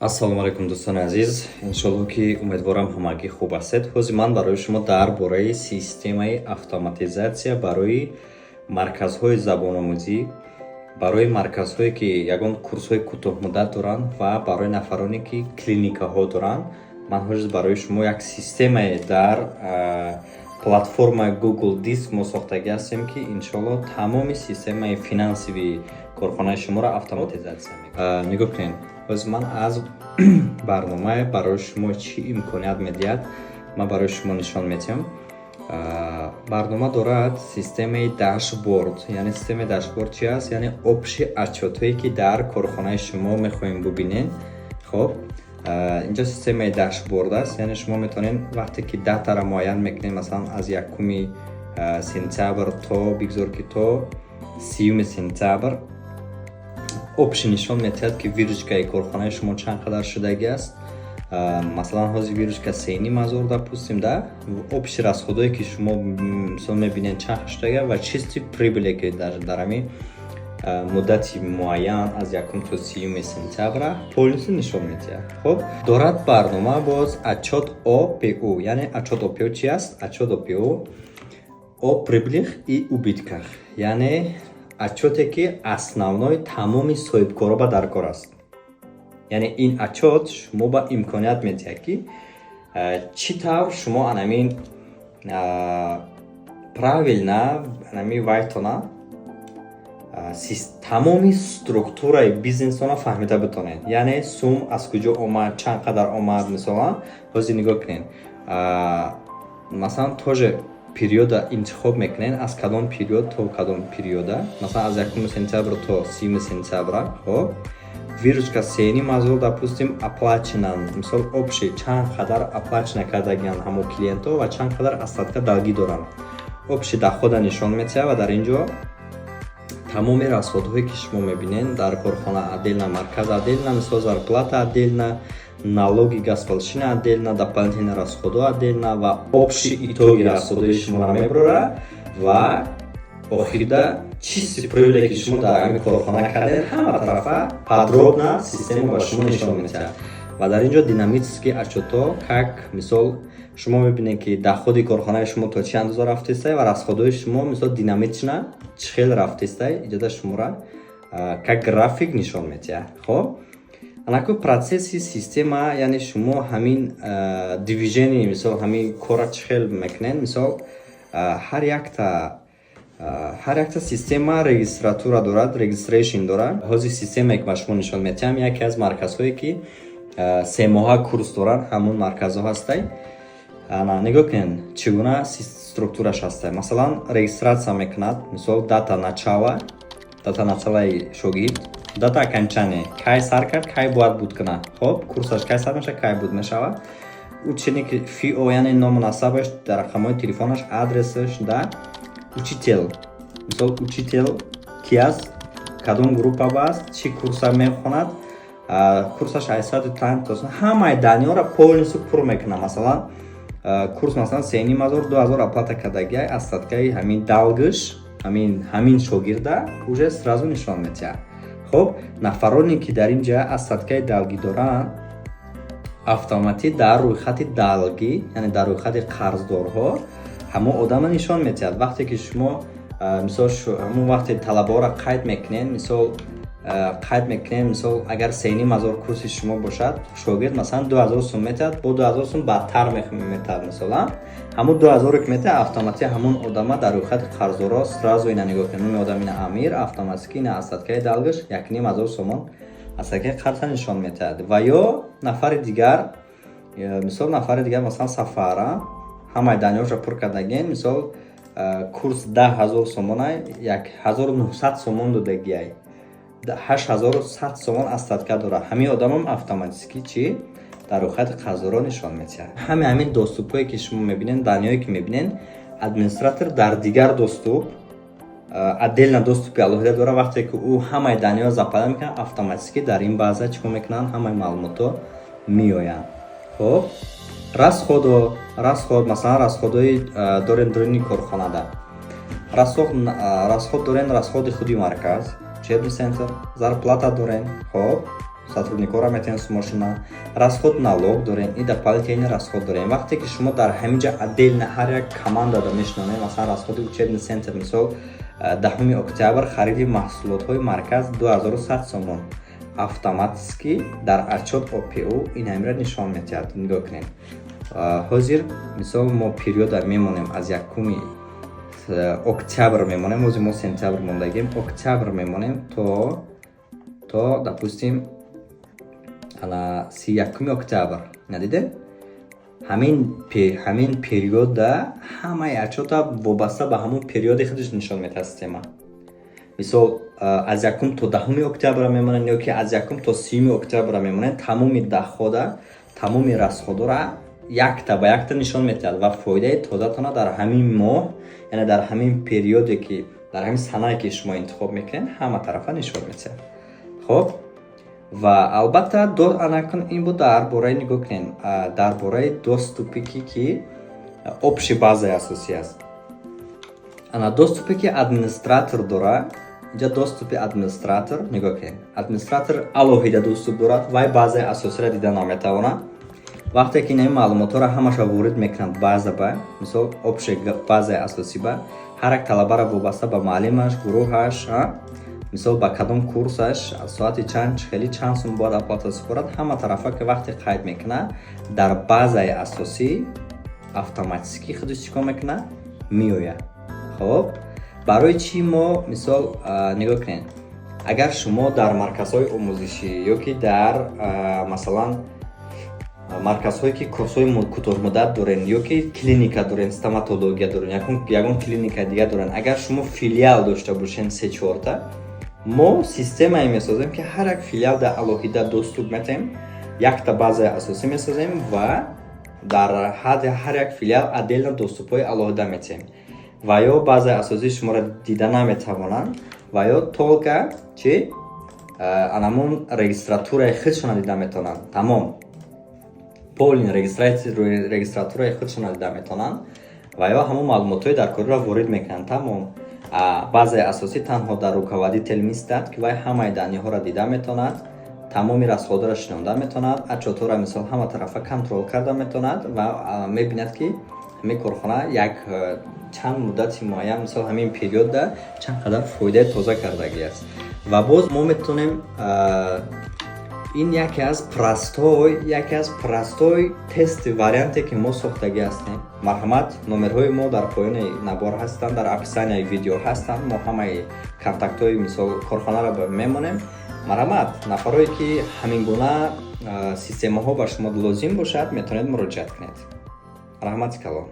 Ассалому алайкум, дӯстони азиз. Иншолло, ки умедворам, ҳамагӣ хуб ҳастед. Ҳозир ман барои шумо дар бораи системаи автоматизатсия барои марказҳои забономӯзӣ, барои марказҳое, ки ягон курсҳои кӯтоҳмуддат доранд, ва барои нафароне, ки клиникаҳо доранд, ман ҳозир барои шумо як системае дар платформаи Google Диск мо сохтагӣ ҳастем, ки иншолло тамоми системаи финансовии корхонаи шуморо автоматизатсия мекунад. Нигоҳ кунед, ҳозир ман аз барномае барои шумо чӣ имконият медиҳад, ман барои шумо нишон медиҳам. Барнома дорад системаи дашборд. Яъне системаи дашборд чи аст? Яъне общий отчётҳое, ки дар корхонаи шумо мехоҳем бубинем. Хоб, инҷо системаи дашборд аст, яъне шумо метавонед, вақте ки датаро муайян мекунед, масалан, аз 1 сентябр то, бигзор ки, то 30 сентябр, общий нишон медиҳад, ки выручкаи корхонаи шумо чанд қадар шудагӣ аст. Масалан, ҳозир выручка 3,5 ҳазор, допустим, да, общий расходое, ки шумо, мисол, мебинед, чанд шудага ва чистый прибыле, ки дар ҳамин муддати муайян аз 1 то 30 сентябра полностью нишон медиҳад. Хоб, дорад барнома боз отчёт ОПУ. Яъне отчёт ОПУ чи аст? Отчёт ОПУ — о прибылях и убытках, яъне отчёте, ки основной тамоми соҳибкоро ба дар кор аст. Яъне ин отчёт шумо ба имконият медиҳад, ки чӣ тавр шумо анамин правильно анами вайтона, тамоми структураи бизнесона фаҳмида битонед, яъне сум аз куҷо омад, чанд қадар омад. Мисолан, ҳозир нигоҳ кунед, масалан, тоже периода интихоб мекунед, аз кадом период то кадом периода, масалан, аз 1 сентябр то 30 сентябра. Хоб, выручка 3,5 ҳазор, допустим, оплачена, мисол, общий чанд қадар оплачена кардагиан ҳамо клиентҳо ва чанд қадар остатка долги доранд, общий дохода нишон медиҳад. Ва дар ин ҷо тамоми расходҳое, ки шумо мебинед дар корхона, отдельно марказ, отдельно, мисол, зарплата отдельно, налоги, госпошлина отдельно, дополнительные расходҳо отдельно ва общий итоги расходҳои шуморо мебарорад ва охирда чистый прибыле, ки шумо дар ҳамин корхона кардед, ҳама тарафа подробно система ба шумо нишон медиҳад. Ва дар ин ҷо динамический отчётҳо, как, мисол, шумо мебинед, ки доходи корхонаи шумо то чӣ андоза рафтестай ва расходҳои шумо, мисол, динамично чӣ хел рафтестай, иҷода шуморо как график нишон медиҳад. Хоб, анаку процесси система, яъне шумо ҳамин движение, мисол, ҳамин корра чӣ хел мекунед? Мисол, ҳар якта система регистратура дорад, registration дорад. Ҳозир системае, ки ба шумо нишон медиҳам, яке аз марказҳое, ки семоҳа курс доранд, ҳамун марказҳо ҳастай. Ана, нигоҳ кунед, чӣ гуна структураш ҳастай. Масалан, регистрация мекунад, мисол, дата начала, дата началаи шогирд, дата окончания, кай сар кард, кай бояд буд кунад. Хоб, курсаш кай сар мешавад, кай буд мешавад, ученик ФИО, яъне ному насабаш, рақамҳои телефонаш, адресаш, да, учитель, мисол, учитель ки аст, кадом группа аст, чӣ курса мехонад, курсаш аз соати тан то ҳамаи данныеро полностью пур мекунад. Масалан, курс, масалан, 3,5 ҳазор, 2000 оплата кардагиай, остаткаи ҳамин долгш ҳамин шогирда уже сразу нишон медиҳад. Хоб, нафароне, ки дар ин ҷа остаткаи долги доранд, автоматӣ дар рӯйхати долги, яъне дар рӯйхати қарздорҳо ҳамон одама нишон медиҳад. Вақте ки шумо, мисол, ҳамон вақте талабаҳоро қайд мекунед, мисол, қайд мекунем, мисол, агар 3,5 ҳазор курси шумо бошад, шогирд, масалан, 2000 сум метиҳад, бо 2000 сум баъдтар метиҳад, мисолан, ҳамун 2000-ро ки метиҳад, автоматӣ ҳамун одама дар рӯйхати қарздорҳо сразу, ина, нигоҳ кунед, номи одам ина Амир, автоматики ина остаткаи долгаш 1,5 ҳазор сомон, остаткаи қарза нишон метиҳад. Ва ё нафари дигар, мисол, нафари дигар, масалан, Сафара, ҳамаи данныеҳоша пур кардагин, мисол, курс 10 000 сомона, 1900 сомон додагиай, 8100 сомон остатка дорад. Ҳамин одамам автоматически чӣ дар рӯйхати қарздорон нишон медиҳад. Ҳамин доступҳое, ки шумо мебинед, данныеҳое, ки мебинед, администратор дар дигар доступ, отдельно доступи алоҳида дорад. Вақте ки ӯ ҳамаи данныеҳо заполнять мекунад, автоматически дар ин база чӣ кор мекунанд? Ҳамаи маълумотҳо меоянд. Хоб, расходо, расход, масалан, расходҳои дорем дорини корхонада, расход дорем, расходи худи марказ, учебный центр, зарплата дорем. Хоб. Сотрудникора метавонед сумошона, расход, налог дорем и дополнительный расход дорем. Вақте ки шумо дар ҳамин ҷа отдельно ҳар як командада мешинонед, масалан, расходи учебный центр, мисол, 10 октябр хариди маҳсулотҳои марказ 2100 сомон, автоматически дар отчёт ОПУ ин ҳамира нишон медиҳад. Нигоҳ кунед, ҳозир, мисол, мо периода мемонем, аз 1 октябр мемонем, ҳозир мо сентябр мондагим, октябр мемонем то, допустим, ана 31 октябр. Надидем, ҳамин периода ҳамаи отчёта вобаста ба ҳамон периоди худаш нишон медиҳад система. Мисол, аз 1 то 10 октябра мемонед ё ки аз 1 то 30 октябра мемонед, тамоми дохода, тамоми расходора якта ба якта нишон медиҳад ва фоидаи тозатона дар ҳамин моҳ, яъне дар ҳамин периоде ки дар ҳамин санае ки шумо интихоб мекунед, ҳама тарафа нишон медиҳад. Хоб, ва албатта анакун ин буд дар бораи, нигоҳ кунед, дар бораи доступе ки общий базаи асосӣ аст. Ана доступе ки администратор дора, инҷа доступи администратор, нигоҳ кунед, администратор алоҳида доступ дорад, вай базаи асосиро дида наметавонад. Вақте ки ин маълумотҳоро ҳамаша ворид мекунанд база ба, мисол, общий базаи асосӣ ба, ҳар як талабаро вобаста ба муаллимаш, гурӯҳаш, мисол, ба кадом курсаш, соати чанд, хеле чанд сум бояд оплата супорад, ҳама тарафа ки вақте қайд мекунад, дар базаи асосӣ автоматически худаш чӣ кор мекунад? Меояд. Хоб, барои чӣ мо, мисол, нигоҳ кунед, агар шумо дар марказҳои омӯзишӣ ё ки дар, масалан, марказҳое ки курсҳои кӯтоҳмуддат дорен, ё ки клиника дорен, стоматология дорен, ягон клиника дига дорен, агар шумо филиал дошта бошен се чорта, мо системае месозем, ки ҳар як филиал дар алоҳида доступ метаҳем, якта базаи асосӣ месозем ва дар ҳадди ҳар як филиал отдельно доступҳои алоҳида метиҳем. Ва ё базаи асосии шуморо дида наметавонанд, ва ё только чи анамун регистратураи худшона дида метавонанд, тамом, полный регистратураи худшона дида метавонанд ва ё ҳамон маълумотҳои дар кориро ворид мекунанд, тамом. Базаи асосӣ танҳо дар руководитель мистад, ки вай ҳамаи данныеҳоро дида метавонад, тамоми расходҳоро шинонда метавонад, отчётҳоро, мисол, ҳама тарафа контрол карда метавонад ва мебинад, ки ҳамин корхона як чанд муддати муайян, мисол, ҳамин периодда чанд қадар фоидаи тоза кардагӣ аст. Ва боз мо метавонем, ин яке аз простой тести варианте ки мо сохтагӣ ҳастем. Марҳамат, номерҳои мо дар поёни набор ҳастанд, дар описанияи видео ҳастанд. Мо ҳамаи контактҳои, мисол, корхонаро мемонем. Марҳамат, нафарое ки ҳамин гуна системаҳо ба шумо лозим бошад, метавонед муроҷиат кунед. Раҳмати калон.